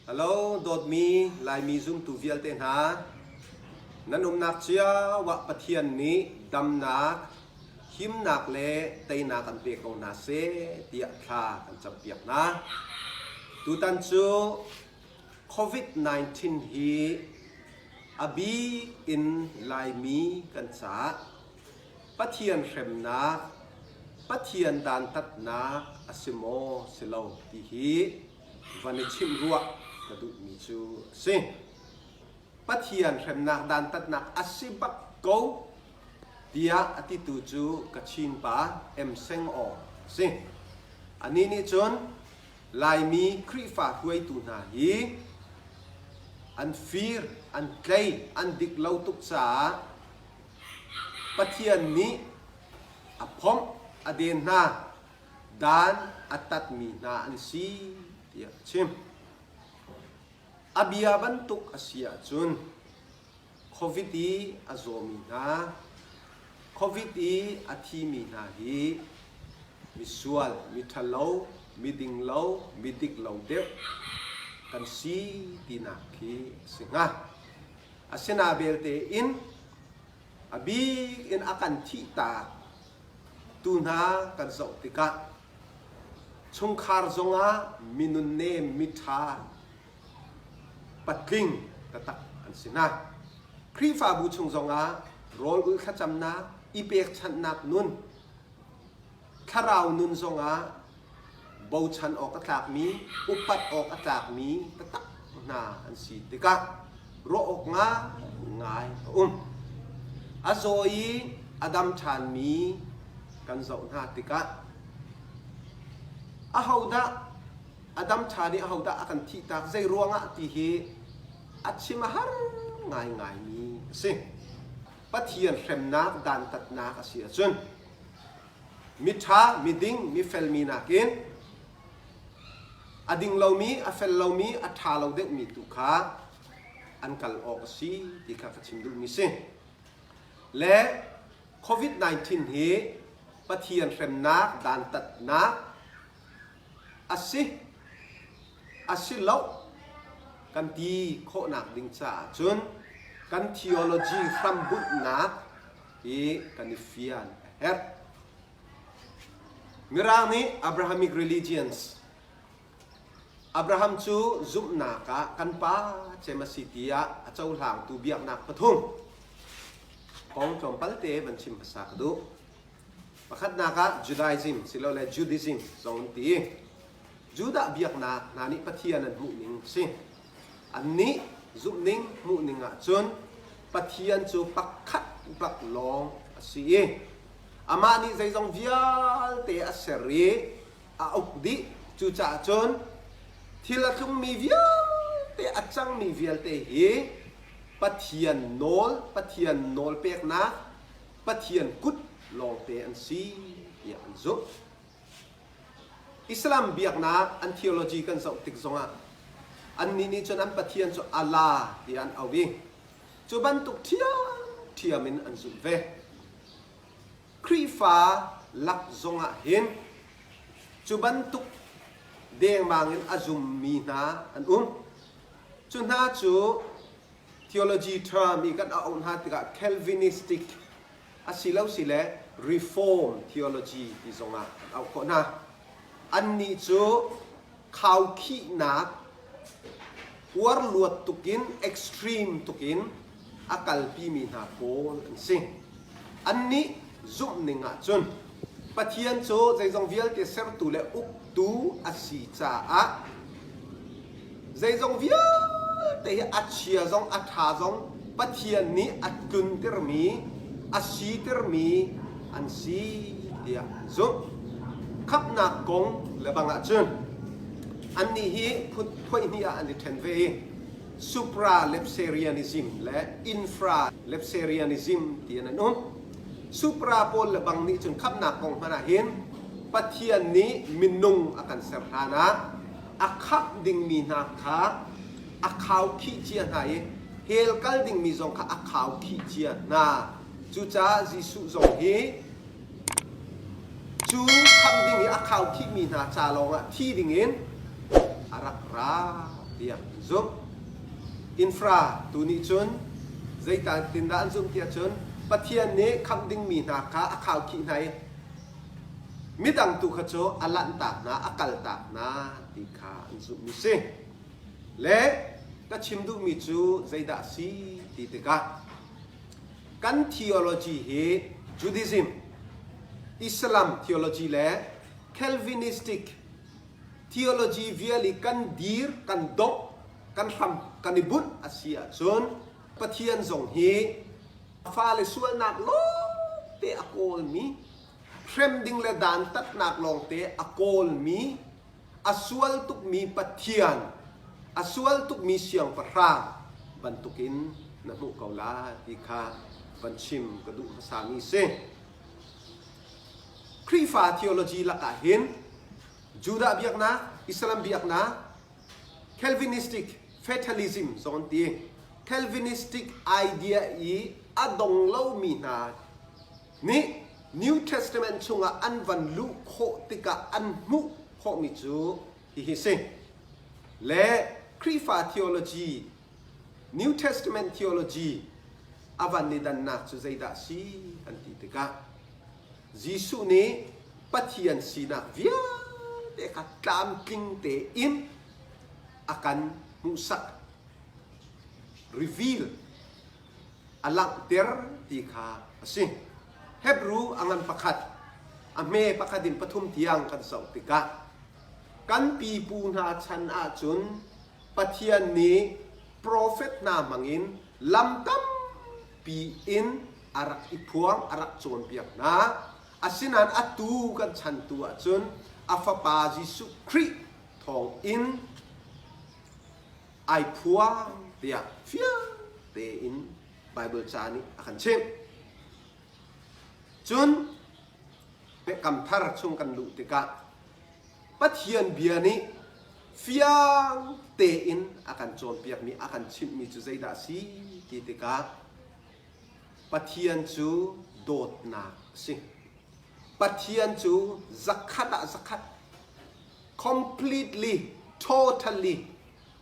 Hello dawtmi Laimi zumtu vialte hna, nan umnak cio ah Pathian nih damnak, himnak le teinak an pe ko hna seh tiah thla kan campiak hna. Tutan cu COVID-19 hi a bik in Laimi kan caah Pathian hremnak, Pathian dantatnak a si maw si lo ti hi van i chimh ruah ka duhmi cu a si. Pathian hremnak dantatnak a si bak ko tiah a titu cu Kachin pa M. Seng Aw a si. Anih nih cun Laimi Khrihfa hruaitu hna hi an fir, an tlei, an dik lo tuk caah Pathian nih a phomh, a den hna, dan a tatmi hna an si tiah a chim. A bia bantuk a si ahcun COVID i a zawmi hna, COVID i a thimi hna hi misual, miṭhalo, midinglo, midiklo deuh kan si tinak khi a si hnga. Asina belte in a bik in a kan thihtak tu hna kan zoh tikah chungkhar zongah minun nem miṭha patling taktak an si hna. Khrihfabu chung zongah rawl ulh thlacamnak, i pekchanhnak nun, thlarau nun zongah bochan awk a tlakmi, upat awk a tlakmi taktak hna an si tikah ruah awk ngaingai a um. A zaw i a dam ṭhanmi kan zoh hna tikah ahodah a dam ṭhan i ahodah a kan thihtak zei ruangah ti hi a chim a har ngaingaimi a si. Pathian hremnak dantatnak a si ahcun Miṭha, miding, mifel mi nakin a ding lomi, a fel lomi, a ṭha lo deuhmi tu kha an kal awk a si ti kha ka chim duhmi si. Le COVID-19 hi Pathian hremnak, dantatnak a si, a si lo kan ti khawhnak ding caah cun kan theology hrambunhnak hi kan i fian a herh. Mirang nih Abrahamic religions Abraham cu zumhnak ah kan pa cem a si tiah a cohlangtu biaknak pathum kong tlawmpal te van chim hmasa ka duh. Pakhatnak ah Judaism silole Judaism zong an ti. Judah biaknak hna nih Pathian an hmuhning a si. Annih zumhning hmuhning ahcun Pathian cu pakhat bak lawng a si i amah nih zeizong vialte a ser i a uk dih. Cucaah cun thil a tlungmi vialte, a cangmi vialte hi Pathian nawl, Pathian nawlpeknak, Pathian kut lawngte an si tiah an zumh. Islam biaknak an theology kan zoh tik zongah annih nih cun an pathian cu Allah tiah an auh i cu bantuk ṭhiamṭhiam in an zumh ve. Khrihfa lak zongah hin cu bantuk dengmang in a zummi hna an um. Cu hna cu theology term i kan auh hna tikah Calvinistic asilo sile Reform theology ti zongah an auh khawh hna. Annih cu khaukhihnak uar luat tukin extreme tukin a kalpimi hna pawl an si. Annih zumhning ahcun Pathian cu zeizong vialte sertu le uktu a si caah zeizong vialte hi a chia zong a ṭha zong Pathian nih a tluntermi, a sitermi an si tiah an zumh. Khamhnak kong le bang ahcun annih hi phuih hnih ah an i ṭhen ve i supralapsarianism le infralapsarianism ti in an um. Supra pawl le bang nih cun khamhnak kong hmanh ah hin Pathian nih minung a kan ser hlan ah a khamh dingmi hna kha a khaukhih cia hna i hell kal dingmi zong kha a khaukhih cia hna. Cucaah Jesuh zong hi cu khamh ding i a khaukhihmi hna ca lawngah thi dingin a rak ra tiah. tiah an zumh. Infra tu nih cun zeitindah an zumh tiah cun Pathian nih khamh dingmi hna kha a khaukhih hna i midang tu kha cu a lanhtak hna, a kaltak hna ti kha an zumhmi si. Le ka chim duhmi cu zeidah a si ti tikah kan theology hi Judaism, Islam theology le Calvinistic theology vial i kan dir, kan dongh, kan hram kan i bunh a si ahcun Pathian zong hi fale sualnak lawngte a kawlmi, hrem ding le dantatnak lawngte a kawlmi, a sual tukmi Pathian, a sual tukmi siangpahrang bantukin na hmuh ko la ti kha van chim ka duh hmasami si. Khrihfa theology lakah hin Judah biaknak, Islam biaknak, Calvinistic fatalism zong an ti. Calvinistic idea i a dong lomi hna nih New Testament chungah an van luh khawh tikah an hmuh khawhmi cu hihi si. Le Khrihfa theology, New Testament theology a van i dannak cu zeidah si an ti tikah Jesuh nih Pathian sinak vialte kha tlamtling tein a kan hmuhsak, reveal, a langhter ti kha a si. Hebru a ngan pakhat, a hme pakhat in pathum tiang kan zoh tikah kan pipu hna chan ahcun Pathian nih profet hna hmangin lam tampi in a rak i phuang, a rak cawnpiak hna. Asinain atu kan chan tu ahcun a fapa Jesuh Khrih thawng in ai phuang tiah fiang tein Baibal ca nih a kan chimh. Cun Biakam Thar chung kan luh tikah Pathian bia nih fiang tein a kan cawnpiakmi, a kan chimhmi cu zeidah a si ti tikah Pathian cu dawtnak a si. Pathian cu zakhat ah zakhat completely, totally,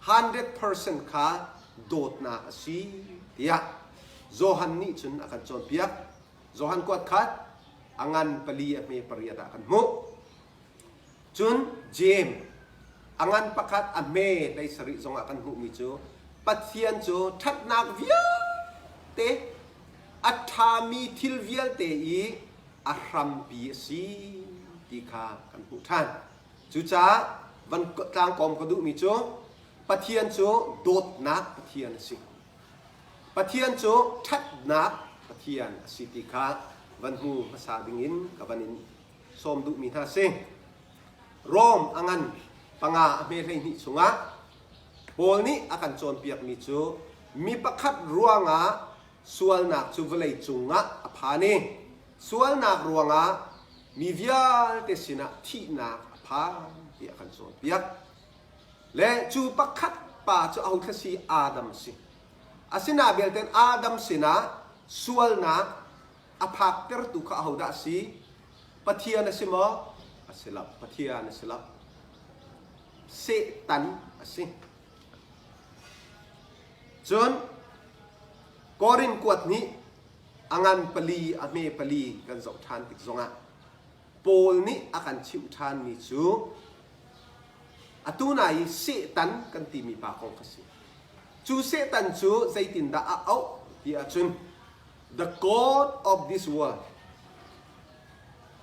100% kha dawtnak a si tiah Johan nih cun a kan cawnpiak. Johan kuat khat a ngan pali a hme pariat ah kan hmuh. Cun Jeim a ngan pakhat a hme hlei sarih zongah kan hmuhmi cu Pathian cu ṭhatnak vialte a ṭhami thil vialte i a hrampi a si ti kha kan hmuh ṭhan. Cucaah van tlangkawm ka duhmi cu Pathian cu dawtnak Pathian a si. Pathian cu ṭhatnak Pathian a si ti kha van hmu hmasa dingin ka van in sawm duhmi hna si. Rom a ngan panga a hme 12 chungah Paul nih a kan cawnpiakmi cu mi pakhat ruangah sualnak cu vawlei cungah a phan i sualnak ruangah mi vialte sinah thihnak a phan tiah a kan cawnpiak. Le cu pakhat pa cu aho thla si Adam a si. Asinain belte Adam sinah sualnak a phaktertu kha ahodah a si? Pathian a si maw? A si lo. Pathian a si lo. Satan a si. Cun Korin kuat nih a ngan pali a hme pali kan zoh ṭhan tik zongah Paul nih a kan chimh ṭhanmi cu atu nai i Satan kan timi pa kong kha si. Cu Satan cu zeitindah a auh ti ahcun the God of this world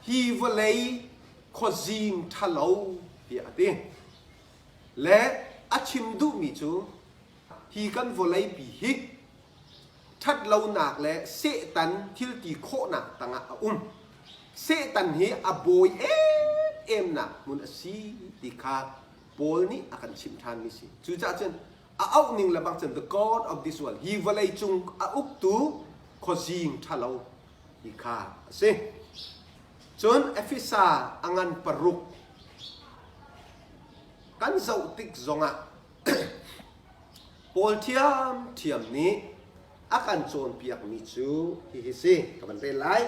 hi vawlei khuazing ṭhalo tiah a ti. Le a chim duhmi cu hi kan vawleipi hi ṭhatlonak le Satan thil ti khawhnak tangah a um. Satan hi a bawi ememnak hmun a si ti kha Paul nih a kan chimh ṭhanmi si. Cucaah cun a auh ning le bang cun the God of this world hi vawlei cung a uktu khuazing ṭhalo ti kha a si. Cun Efesa a ngan paruk kan zoh tik zongah Paul ṭhiamṭhiam nih a kan cawnpiakmi cu hihi si ka van rel lai.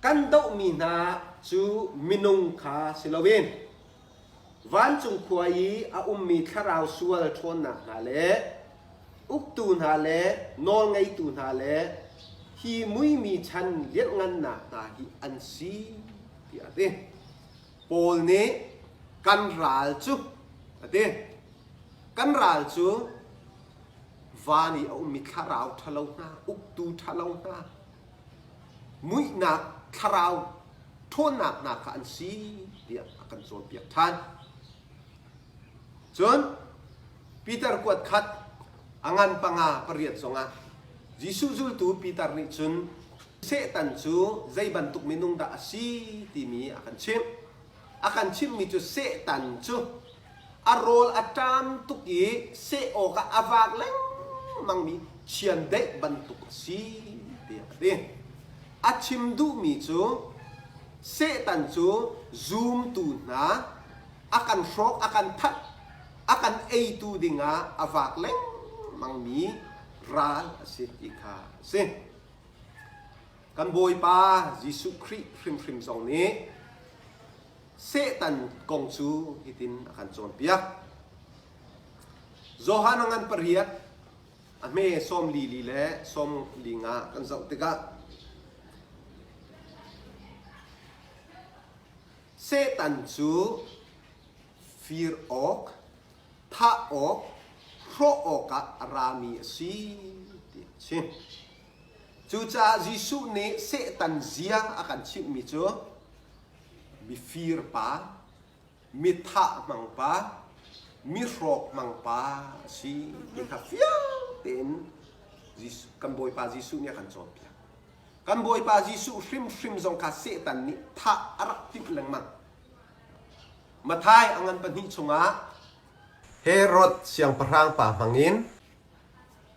Kan dohmi hna cu minung kha si loin. Vancung khua i a ummi thlarau sual ṭhawnnak hna le uktu hna le nawlngeitu hna le hi muimi chan lianhngannak hna hi an si tiah a ti. Paul nih kan ral cu a ti. Kan ral cu van i a ummi thlarau ṭhalo hna, uktu ṭhalo hna, muihnak thlarau ṭhawnnak hna kha an si tiah a kan cawnpiak ṭhan. Cun Peter kuat khat a ngan panga pariat zongah Jesuh zultu Peter nih cun Satan cu zei bantuk minung dah a si timi a kan chimh. A kan chimhmi cu Satan cu a rawl a ṭam tuk i seh awkah a vak lengmangmi chiandeih bantuk a si tiah a ti. A chim duhmi cu Satan cu zumtu hna a kan hrawk, a kan that, a kan eitu dingah a vak lengmangmi ral a si ti kha a si. Kan Bawipa Jesuh Khrih hrimhrim zong nih Satan kong cu hitin a kan cawnpiak. Johan a ngan pariat a hme sawm li li le sawm li nga kan zoh tikah Satan cu fir awk, thah awk, hrawh awkah a rami a si ti a chim. Cucaah Jesuh nih Satan zia a kan chimhmi cu mifir pa, mithah hmang pa, mihrawk hmang pa a si ti kha fiang tein kan Bawipa Jesuh nih a kan cawnpiak. Kan Bawipa Jesuh hrimhrim zong kha Satan nih thah a rak timh lengmang. Matthai a ngan pahnih chungah Herod siangpahrang pa hmangin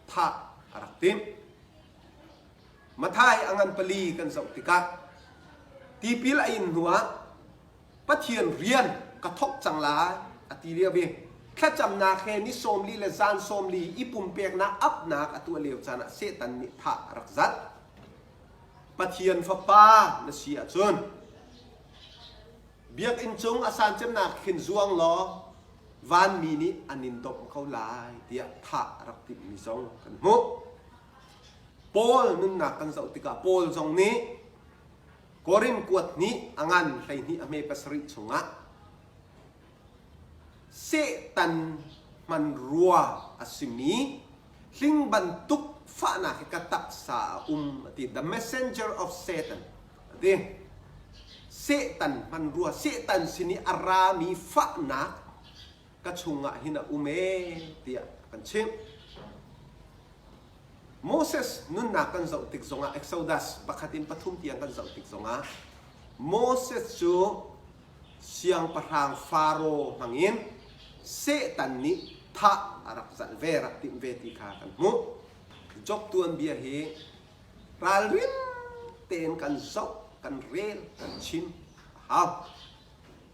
thah a rak timh. Matthai a ngan pali kan zoh tikah tipil a in hnuah Pathian rian ka thawk cang lai a ti lio i thlacamnak he ni 40 le zan 40 i pumpeknak apnak a tuah lio caan ah Satan nih thah a rak zalh. Pathian fapa na si ahcun biakinn cung a san cemnak khin zuang law vanmi nih an in domh ko lai tiah thah a rak timhmi zong kan hmuh. Paul nunnak kan zoh tikah Paul zong nih Korin kuat hnih a ngan 12 a hme pasarih chungah Satan hmanrua a simi hling bantuk fahnak hi ka taksa a um a ti the messenger of Satan a ti Satan hmanrua Satan sin i a rami fahnak ka chungah hin a um ee tiah kan chimh Moses nunnak kan zoh tik zongah Exodus pakhat in pathum tiang kan zoh tik zongah Moses cu siangpahrang Faro hmangin Satan nih thah a rak zalh ve rak timh ve ti kha kan hmuh. Job tuanbia hi ralrin tein kan zoh, kan rel, kan chim a hau.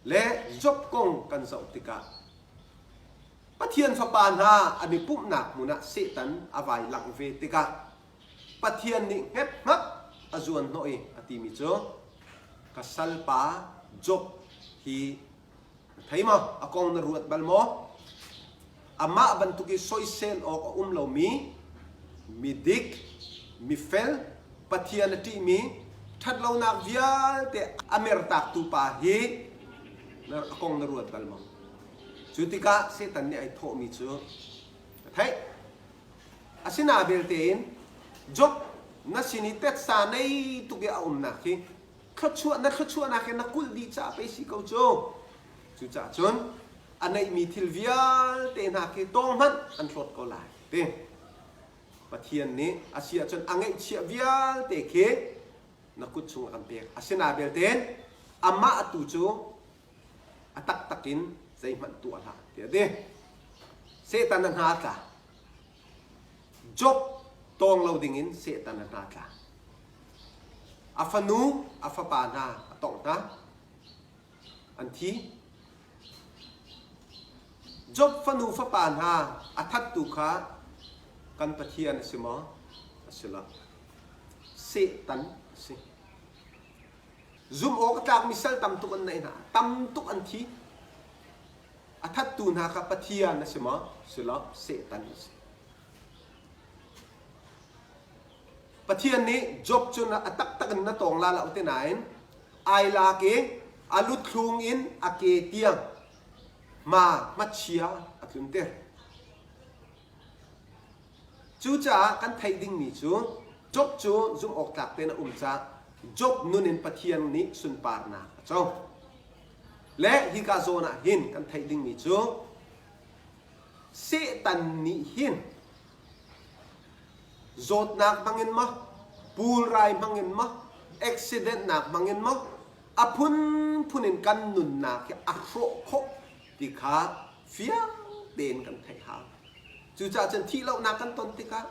Le Job kong kan zoh tikah Pathian fapa hna an i pumhnak hmun ah Satan a vai langh ve tikah Pathian nih hngephngap a zuan hnawh i a timi cu ka salpa Job hi na thei maw? A kong na ruat bal maw? Amah bantuk i soisel awk a um lomi midik, mifel, Pathian a ṭihmi, ṭhatlonak vialte a mertaktu pa hi a kong na ruat bal maw? Cu tikah Satan nih ai thawhmi cu ka theih. Asina belte in Job na sin i tetsa nei tuk i a umnak hi thluachuah na thluachuahnak hi na kulh dih caah pei si ko cu. Cucaah cun a neihmi thil vialte hna khi tawng hmanh an hlawt ko lai ti. Pathian nih a si ahcun a ngeihchiah vialte khi na kut chung a kan pek. Asina belte amah tu cu a taktak in zeihmanh tuah hlah tiah a ti. Satan a hna a tla. Job tawng lo dingin Satan a hna tla. A fanu, a fapa hna a tongh hna. An thi. Job fanu fapa hna a thattu kha kan Pathian a si maw? A si lo. Satan a si. Zumh awk a tlakmi sal tam tuk an neih hna. Tam tuk an thi. thattu hna kha Pathian a si maw? Si lo, Satan a si. Pathian nih Job cu a taktak in na tawng la lo te nain ai lak i a luthlung in a ke tiang hma hmachia a tlunter. Cucaah kan theih dingmi cu Job cu zumhawktlak tein a um caah Job nun in Pathian nih sunparnak a co. Le hika zawn ah hin kan theih dingmi cu Satan nih hin zawtnak hmangin maw, pulrai hmangin maw, accident nak hmangin maw, a phunphun in kan nunnak hi a hrawh khawh ti kha fiang tein kan theih hau. Cucaah cun thih lohnak kan ton tikah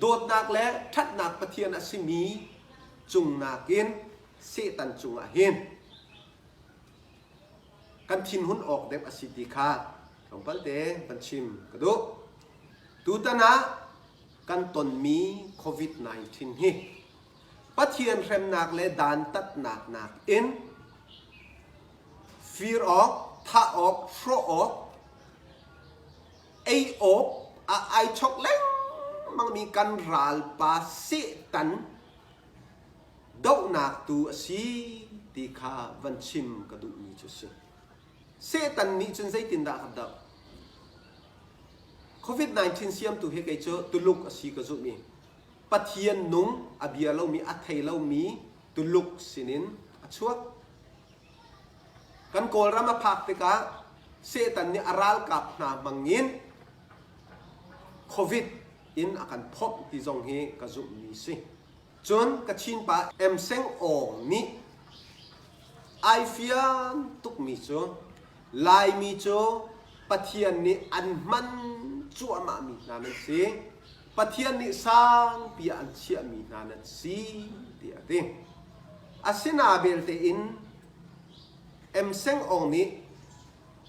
dawtnak le ṭhatnak Pathian a simi cung nakin Satan cungah hin kan thinhun awk deuh a si ti kha tlawmpal te van chim ka duh. Tutan ah kan tonmi COVID-19 hi Pathian hremnak le dantatnak nakin fir awk, thah awk, hrawh awk, ei awk ah ai chok lengmangmi kan ralpa Satan dohnak tu a si ti kha van chim ka duhmi cu a si. Satan nih cun zeitindah a kan doh? COVID-19 siamtu hi kei cu Tuluk a si ka zumh i Pathian nung a bia lomi a thei lomi Tuluk sinin a chuak. Kan Kawlram a phak tikah Satan nih a ralkap hna hmangin COVID in a kan phomh ti zong hi ka zumhmi si. Cun Kachin pa Em Seng Awng nih ai fian tukmi cu Laimi cu Pathian nih an hman cuahmahmi hna nan si. Pathian nih sangpi ah an chiahmi hna nan si tiah a ti. Asina belte in Em Seng Awng nih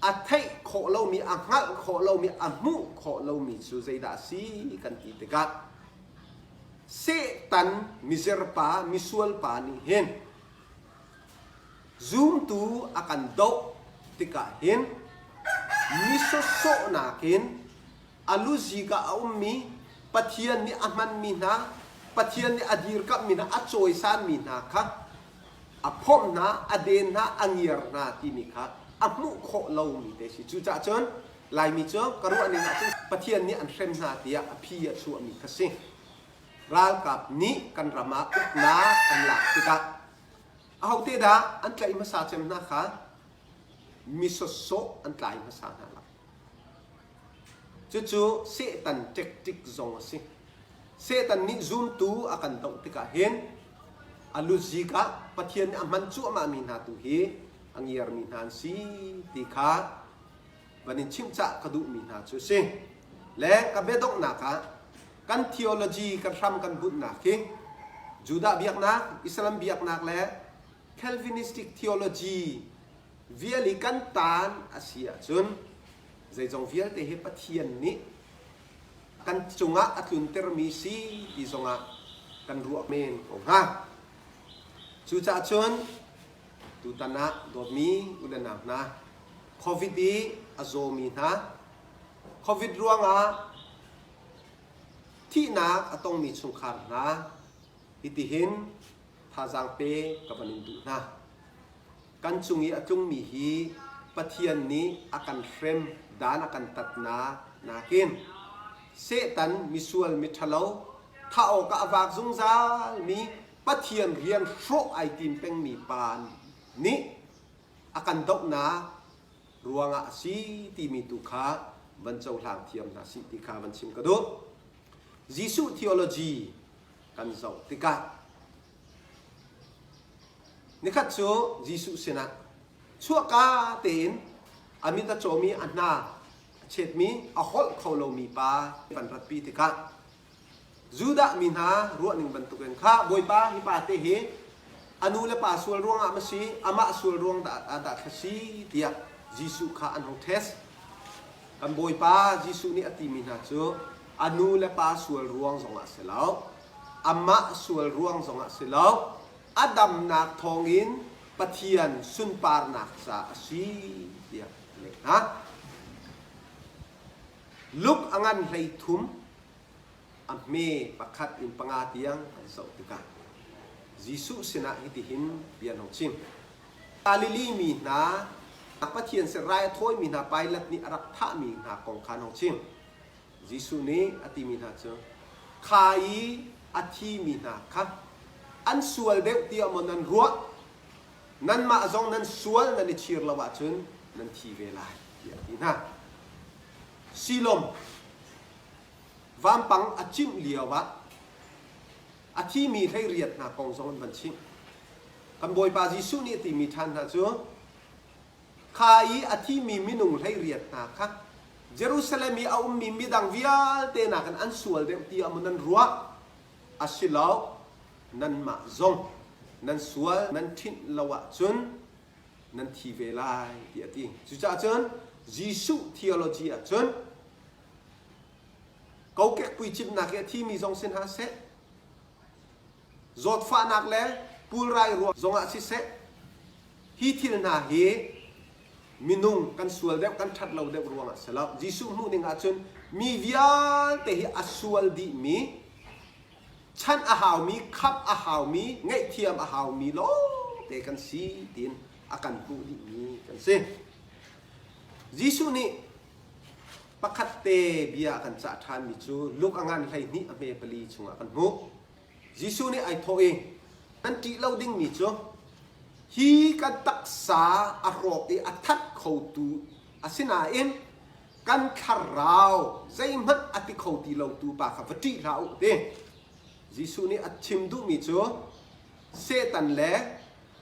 a theih khawh lomi, a hngalh khawh lomi, a hmuh khawh lomi cu zeidah a si kan ti tikah Satan mizerpa, misualpa nih hin zumtu a kan doh tikah hin mi sawsawhnak in a luzik ah a ummi Pathian nih a hmanmi hna, Pathian nih a dirkamhmi hna, a cawisanmi hna kha a phomh hna, a den hna, a ngiar hna timi kha a hmuh khawh lomi te si. Cucaah cun Laimi cu ka ruah ning ahcun Pathian nih an hrem hna tiah a phi a chuahmi kha si. Ralkap nih kan ram ah uknak an lak tikah ahote dah an tlaih hmasa cem hna kha mi sawsawh an tlai hmasa hna lai. Cucu Satan tactic zong a si. Satan nih zumtu a kan doh tikah hin a luzik ah Pathian nih a hman cuahmahmi hna tu hi a ngiarmi hna an si ti kha van in chimh cah ka duhmi hna cu a si. Le ka biadonghnak ah kan theology kan hram kan bunhnak hi Judah biaknak, Islam biaknak le Calvinistic theology vial i kan taan a si ahcun zeizong vialte hi Pathian nih kan cungah a tluntermi si ti zongah kan ruah men ko hnga. Cucaah cun tutan ah dawtmi u le nau hna, COVID i a zawmi hna, COVID ruangah thihnak a tongmi chungkhar hna, hitihin thazaang pe ka van in duh hna. Kan cung i a tlungmi hi Pathian nih a kan hrem dan a kan tatnak nakin Satan misual miṭhalo thah awkah a vak zungzalmi Pathian rian hrawh ai tim pengmi pa nih a kan dohnak ruangah a si timi tu kha van cohlang thiam hna sih ti kha van chim ka duh. Jesuh theology kan zoh tikah Nikhat cu Jesuh sinah chuahka tein a mit a cawmi, a hna a chetmi, a holh kho lomi pa van ratpi tikah Judah mi hna ruahning bantukin kha Bawipa hi pa te hi a nu le pa sual ruangah ma si amah sual ruang dah dah thla si tiah Jesuh kha an hung test. Kan Bawipa Jesuh nih a timi hna cu a nu le pa sual ruang zongah si lo amah sual ruang zongah si lo, a damnak thawngin Pathian sunparnak ca a si tiah a leh. Ha? Luke a ngan 13 a hme pakhat in panga tiang kan zoh tikah Jesuh sinah hitihin bia an hung chim. Galilee mi hna Pathian sin rai a thawimi hna Pilat nih a rak thahmi hna kong kha an hung chim. Jesuh nih a timi hna cu, Kha i a thimi hna kha an sual deuh tiah maw nan ruah? Nanmah zong nan sual nan i chir lo ahcun nan thi ve lai, tiah a ti hna. Silom vampang a cimh lioah a thimi 18 hna kong zong an van chimh. Kan Bawipa Jesuh nih a timi ṭhan hna cu, Kha i a thimi minung 18 hna kha Jerusalem i a ummi midang vialte nakin an sual deuh tiah maw nan ruah? A si lo, nanmah zong nan sual nan ṭhinh lo ahcun nan thi ve lai tiah a ti. Cucaah cun Jesuh theology ahcun kokek puicimnak i a thimi zong si hna seh, zawtfahnak le pulrai ruang zongah siseh, hi thil hna hi minung kan sual deuh kan ṭhat lo deuh ruangah si lo. Jesuh hmuhning ahcun mi vialte hi a sual dihmi, chanh a haumi, khamh a haumi, ngaihthiam a haumi lawngte kan si tiin a kan hmuh dihmi kan si. Jesuh nih Pakhat te bia a kan cah ṭhanmi cu Luke a ngan 12 a hme pali chungah kan hmuh. Jesuh nih ai thawh i, Nan ṭih lo dingmi cu hi kan taksa a hrawk i a that khotu asinain kan thlarau zeihmanh a ti kho ti lotu pa kha va ṭih hlah u ti. Jesuh nih a chim duhmi cu Satan le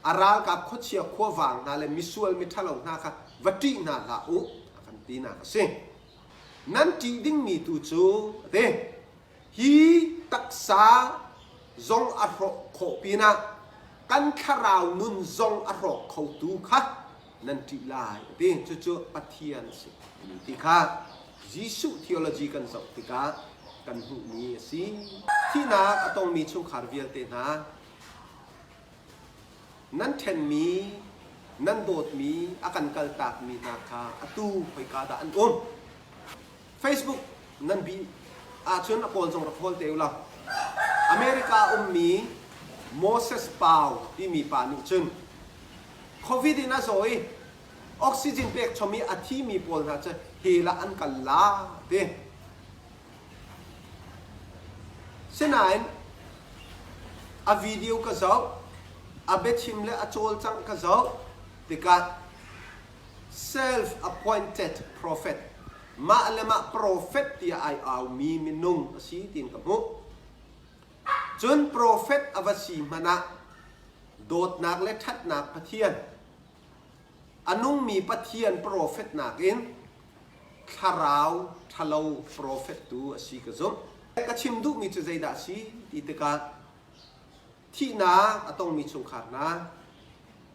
a ralkap khuachia khuavang hna le misual miṭhalo hna kha va ṭih hna hlah u a kan tinak a si. Nan ṭih dingmi tu cu a ti. Hi taksa zong a hrawh khawh pinah kan thlarau nun zong a hrawk khotu kha nan ṭih lai a ti. Cucu Pathian a si ti kha Jesuh theology kan zoh tikah kan hmuhmi a si. Thihnak a tongmi chungkhar vialte hna Nan ṭhenmi, nan dawtmi a kan kaltakmi hna kha atu khoika dah an um? Facebook nan bih ahcun a kawl zong rak hawl te u law. America ummi Moses Pau timi pa nih cun COVID in a zaw i oxygen pek chom i a thimi pawl hna cu hell ah an kal la ti. Sinain a video ka zoh, a biachim le a cawlcangh ka zoh tikah self-appointed prophet, mah le mah prophet tiah ai aumi minung a si tiin ka hmuh. Cun prophet a va si hmanh ah dawtnak le ṭhatnak Pathian, a nungmi Pathian prophet nakin thlarau ṭhalo profet tu a si ka zumh. Ka chim duhmi cu zeidah a si ti tikah thihnak a tongmi chungkhar hna,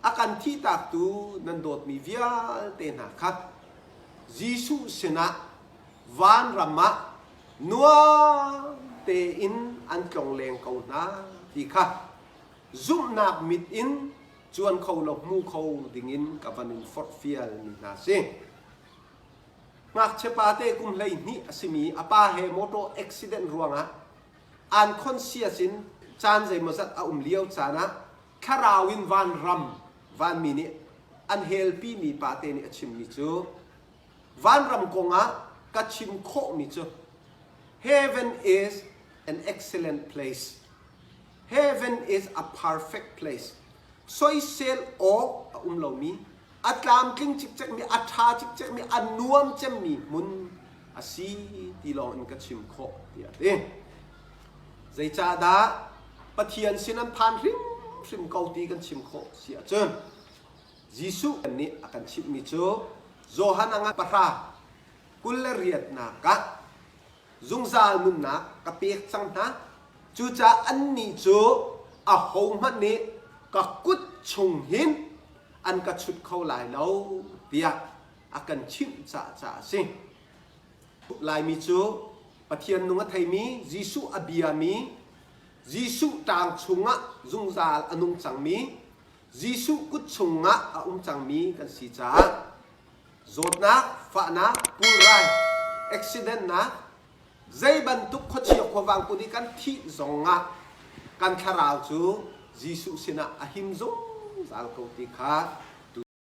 a kan thihtaktu nan dawtmi vialte hna kha Jesuh sinah vanram ah nuam tein an tlongleng ko hna ti kha zumhnak mit in cuan kho lo hmu kho dingin ka van in forhfial mi hna si. Ngakchia pate kum 12 a simi a pa he motor accident ruangah unconscious in caan zeimawzat a um lio caan ah thlarau in vanram vanmi nih an helpi mi pate nih a chimmi cu vanram kongah ka chim khawhmi cu heaven is an excellent place heaven is a perfect place soisel awk a um lomi a tlamtling cikcekmi, a ṭha cikcekmi, a nuam cemmi hmun a si ti lawng in ka chim khawh tiah a ti. Zeicahdah Pathian sin an phan hrimhrim ko ti kan chim khawh si ahcun Jesuh nih a kan chimhmi cu Johan a ngan pahra 28 ah zungzal nunnak ka pek cang hna. Cucaah annih cu ahohmanh nih ka kut chung hin an ka chut kho lai lo tiah a kan chimh caah caah a si. Laimi cu Pathian nung a theimi, Jesuh a biami, Jesuh ṭaang chungah zungzal a nung cangmi, Jesuh kut chungah a um cangmi kan si caah. Zawtnak, fahnak, pulrai, accidentnak, zei bantuk khuachia khuavang kut i kan thih zongah kan thlarau cu Jesuh sinah a him zungzal ko ti kha.